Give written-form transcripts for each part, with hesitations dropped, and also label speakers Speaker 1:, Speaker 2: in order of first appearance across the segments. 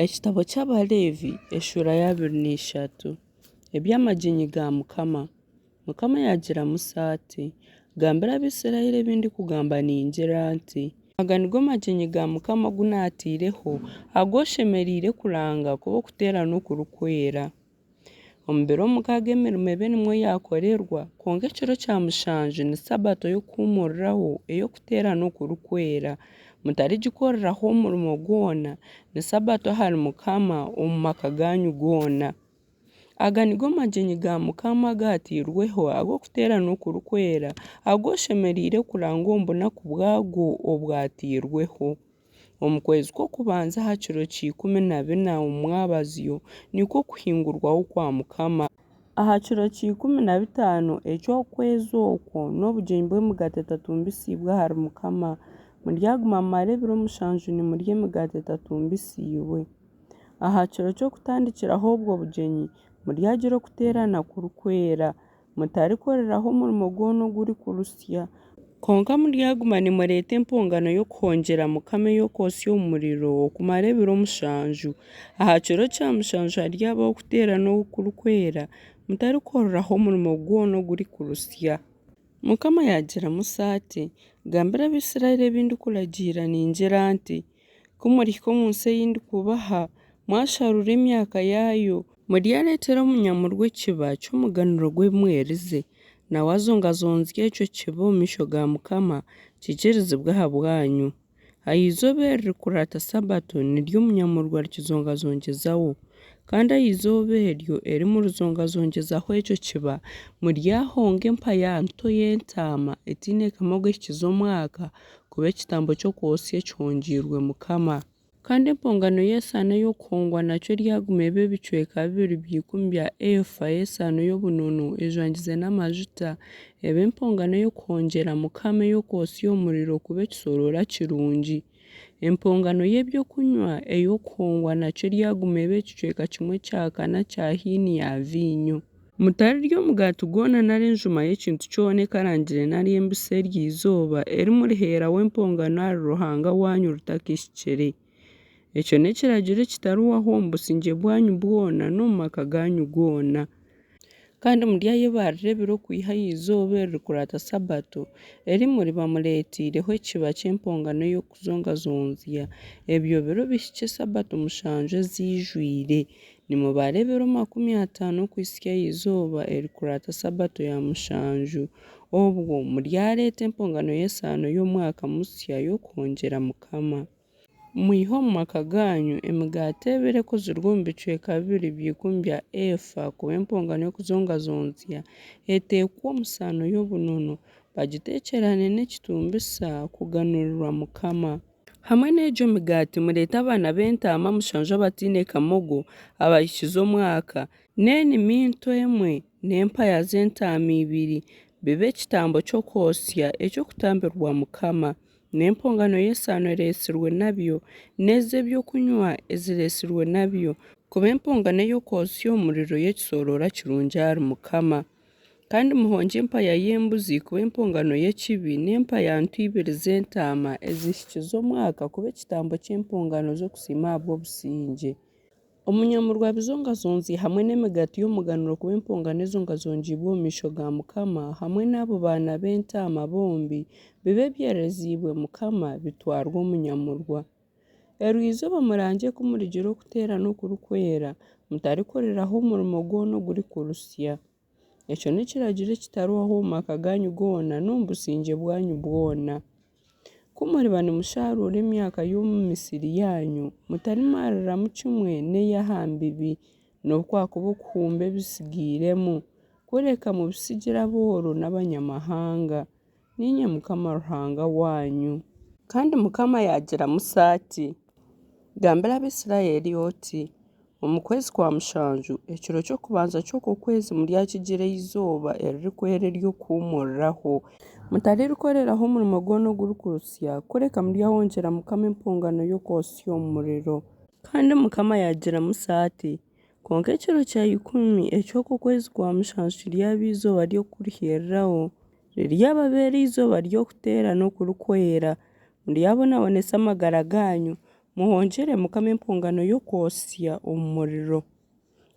Speaker 1: Ekitabo ky'Abaleevi eshuura ya 23. Eby'amagyenyi ga Mukama. Mukama yaagira Musa ati, Gambira Abaisiraeli ebi ndikugamba ningira nti, Aga nigo magyenyi ga Mukama agu naataireho, agu oshemereire kuranga kuba okuteerana okurikwera. Omu biro mukaaga emirimo ebe nimwo yaakorerwa, kwonka ekiro kya mushanju ni Sabato y'okuhuumuriraho ey'okuteerana okurikwera. Mutarigikoreraho omurimo gwona, ni Sabato ahari Mukama omu maka gaanyu goona. Aga nigo magyenyi ga Mukama agaatairweho ag'okuteerana okurikwera, agu oshemereire kuranga omu bunaku bwago obwatairweho. Omu kwezi kw'okubanza aha kiro kya 14 omu mwabazyo, nikwo Kuhingurwaho kwa Mukama. Aha kiro kya 15 eky'okwezi okwo n'Obugyenyi bw'Emigaati Etatumbisiibwe ahari Mukama. Muryaguma mumare ebiro mushanju nimurya emigaati etatumbisiibwe. Aha kiro ky'okutandikiraho obwo bugyenyi, muryagira okuteerana kurikwera. Mutarikoreraho omurimo gwona ogurikurusya. Kwonka muryaguma nimureeta empongano y'okuhongyera Mukama ey'okwotsya omu muriro okumara ebiro mushanju. Aha kiro kya mushanju haryabaho okuteerana okurikwera, mutarikoreraho omurimo gwona ogurikurusya. Mukama yaagira Musa ati, Gambira Abaisiraeli ebi ndikuragiira ningira nti, Ku murihika omu nsi ei ndikubaha, mwasharuura emyaka yaayo, muryareetera omunyamurwa ekiba ky'omuganuro gw'ebi mwerize, nawe azongazonzye ekyo kiba omu maisho ga Mukama, kiikirizibwe ahabwanyu. Aha izooba eririkurata Sabato niryo omunyamurwa arikizongazongyezaho. Kandi aha izooba eryo eri murizongazongyezaho ekyo kiba, muryahonga empaya nto y'entaama etaine kamogo ehikize omwaka, kuba ekitambo ky'okwotsya ekihongyeirwe Mukama. Kandi empongano y'esaano ey'okuhongwa nakyo eryaguma ebe ebicweka bibiri bya ikumi bya eefa y'esaano y'obunono ejwangize n'amajuta, ebe empongano ey'okuhongyera Mukama ey'okwotsya omu muriro kuba ekisooroora kirungi. Empongano y'ebyokunywa ey'okuhongwa nakyo eryaguma ebe ekicweka kimwe kya kana kya hiini ya viinyo. Mutarirya omugaati gwona nari enjuma y'ekintu kyona ekarangire nari embisi eryo izooba eri muriheeraho empongano ahari Ruhanga waanyu ritakahikire. Ekyo n'ekiragiro ekitarihwaho omu busingye bwanyu bwona n'omu maka gaanyu goona. Kandi muryayebarira ebiro okwiha aha izooba eririkurata Sabato, eri muriba mureeteireho ekiba ky'empongano ey'okuzongazonzya, ebyo biro bihikye Sabato mushanju eziijwire. Nimubara ebiro 50 okuhitsya aha izooba eririkurata Sabato ya mushanju, obwo muryareeta empongano y'esaano y'omwaka musya y'okuhongyera Mukama. Mwihe omu maka gaanyu emigaati ebiri ekozirwe omu bicweka bibiri bya ikumi bya eefa kuba empongano y'okuzongazonzya, eteekwe omu saano y'obunono, bagiteekyerane n'ekitumbisa kuganurirwa Mukama. Hamwe n'egyo migaati mureete abaana b'entaama mushanju abataine kamogo, abahikize omwaka, n'enimi nto emwe, n'empaya z'entaama ibiri, bibe ekitambo ky'okwotsya eky'okutambirwa Mukama. N'empongano y'esaano ereetsirwe nabyo, n'ez'ebyokunywa ezireetsirwe nabyo, kuba empongano ey'okwotsya omu muriro y'ekisooroora kirungi ahari Mukama. Kandi muhongye empaya y'embuzi kuba empongano y'ekibi, n'empaya nto ibiri z'entaama ezihikize omwaka kuba ekitambo ky'empongano z'okusiima ahabw'obusingye. Omunyamurwa abizongazonzye hamwe n'emigaati y'omuganuro kuba empongano ezongazongiibwe omu maisho ga Mukama hamwe n'abo baana b'entaama bombi, bibe ebyereziibwe Mukama, bitwarwe omunyamurwa. Eryo izooba murangye ku murigira okuteerana okurikwera, mutarikoreraho omurimo gwona ogurikurusya. Ekyo n'ekiragiro ekitarihwaho omu maka gaanyu goona n'omu busingye bwanyu bwona. Ku muriba nimushaaruura emyaka y'omu misiri yaanyu, mutarimariramu kimwe n'ey'aha mbibi, nobu kwakuba okuhumba ebitsigairemu, kureka mubitsigire abooro n'abanyamahanga. Niinye Mukama Ruhanga waanyu. Kandi Mukama yaagira Musa ati, Gambira Abaisiraeli oti, Omu kwezi kwa mushanju, ekiro ky'okubanza ky'okwo kwezi muryakigira eizooba eririkwera ery'okuhuumuriraho. Mutaririkoreraho omurimo gwona ogurikurusya, kureka muryahongyera Mukama empongano y'okwotsya omu muriro. Kandi Mukama yaagira Musa ati, Kwonka ekiro kya ikumi eky'okwo kwezi kwa mushanju kiryaba eizooba ry'okurihiiriraho, riryababeera eizooba ry'okuteerana okurikwera. Muryabonabonesa amagara gaanyu, Muhongyere Mukama empongano y'okwotsya omu muriro.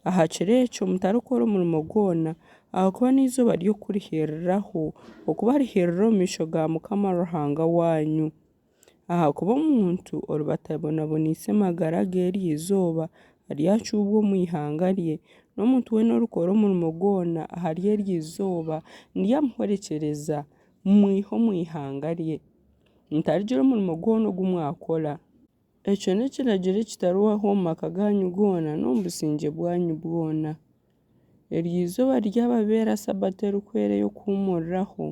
Speaker 1: Aha kiro ekyo mutarikora omurimo gwona, ahakuba n'eizooba ry'okurihiiriraho, okubarihiirira omu maisho ga Mukama Ruhanga waanyu. Ahakuba omuntu oriba atabonaboneise magara ge eryo izooba, aryacuubwa omu ihanga rye. N'omuntu weena orikora omurimo gwona ahari eryo izooba, ndyamuhwerekyereza, mmwihe omu ihanga rye. Mutarigira omurimo gwona ogu mwakora. Ekyo n'ekiragiro ekitarihwaho omu maka gaanyu goona n'omu busingye bwanyu bwona. Eryo izooba riryababeera Sabato erikwera ey'okuhuumuriraho,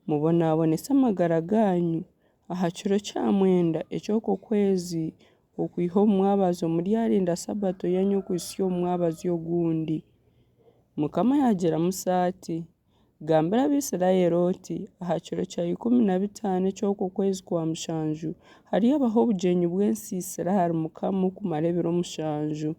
Speaker 1: mubonabonese amagara gaanyu. Aha kiro kya mwenda eky'okwo kwezi, okwiha omu mwabazyo muryarinda Sabato yaanyu okuhitsya omu mwabazyo ogundi. Mukama yaagira Musa ati, Gambira Abaisiraeli oti, Aha kiro kya 15 eky'okwo kwezi kwa mushanju haryabaho obugyenyi bw'ensiisira ahari Mukama okumara ebiro mushanju.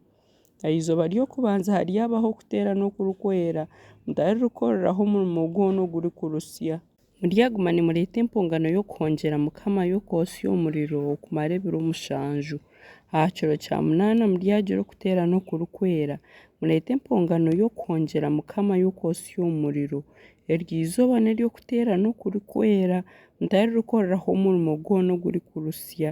Speaker 1: Aha izooba ry'okubanza haryabaho okuteerana okurikwera, mutaririkoreraho omurimo gwona ogurikurusya. Muryaguma nimureeta empongano y'okuhongyera Mukama y'okwotsya omu muriro okumara ebiro mushanju. Aha kiro kya munaana muryagira okuteerana okurikwera, mureete empongano y'okuhongyera Mukama y'okwotsya omu muriro. Eryo izooba n'ery'okuteerana okurikwera, mutaririkoreraho omurimo gwona ogurikurusya.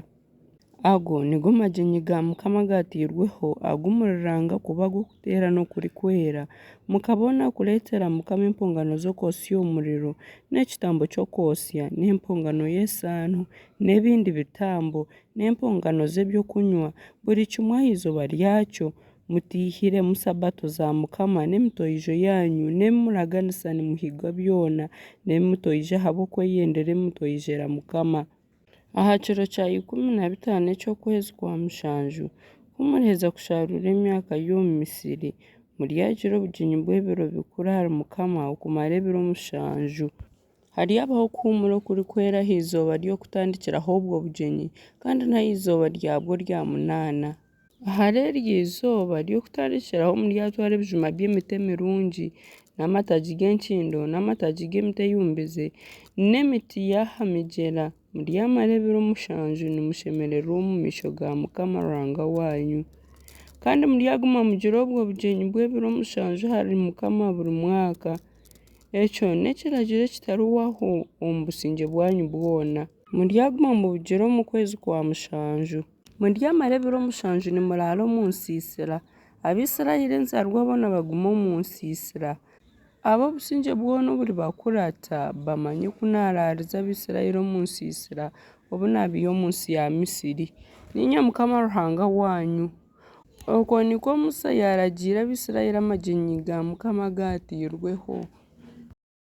Speaker 1: Ago nigo magyenyi ga Mukama agaatairweho, agu muriranga kuba ag'okuteerana okurikwera, mukabona kureetera Mukama empongano z'okwotsya omu muriro, n'ekitambo ky'okwotsya, n'empongano y'esaano, n'ebindi bitambo, n'empongano z'ebyokunywa, buri kimwe aha izooba ryakyo, mutaihiremu Sabato za Mukama n'emitoijo yaanyu n'ebi muraganisa nimuhiga byona, n'ebi mutoija ahabw'okweyendera ebi mutoijera Mukama. Aha kiro kya 15 eky'okwezi kwa mushanju, ku muriheza kushaaruura emyaka y'omu misiri, muryagira obugyenyi bw'ebiro bikuru ahari Mukama okumara ebiro mushanju. Haryabaho okuhuumura okurikwera aha izooba ry'okutandikiraho obwo bugyenyi, kandi n'aha izooba ryabwo rya munaana. Ahari eryo izooba ry'okutandikiraho muryatwara ebijuma by'emiti emirungi, n'amataagi g'enkindo, n'amataagi g'emiti eyumbize, n'emiti y'aha migyera, muryamara ebiro mushanju nimushemererwa omu maisho ga Mukama Ruhanga waanyu. Kandi muryaguma mugire obwo bugyenyi bw'ebiro mushanju ahari Mukama buri mwaka. Ekyo n'ekiragiro ekitarihwaho omu busingye bwanyu bwona. Muryaguma mubugire omu kwezi kwa mushanju. Muryamara ebiro mushanju nimuraara omu nsiisira, Abaisiraeli enzaarwa boona bagume omu nsiisira, ab'obusingye bwona oburibakurata bamanye ku naaraarize Abaisiraeli omu nsiisira obu naabaiha omu nsi ya Misiri. Niinye Mukama Ruhanga waanyu. Okwo nikwo Musa yaaragiire Abaisiraeli amagyenyi ga Mukama agaatairweho.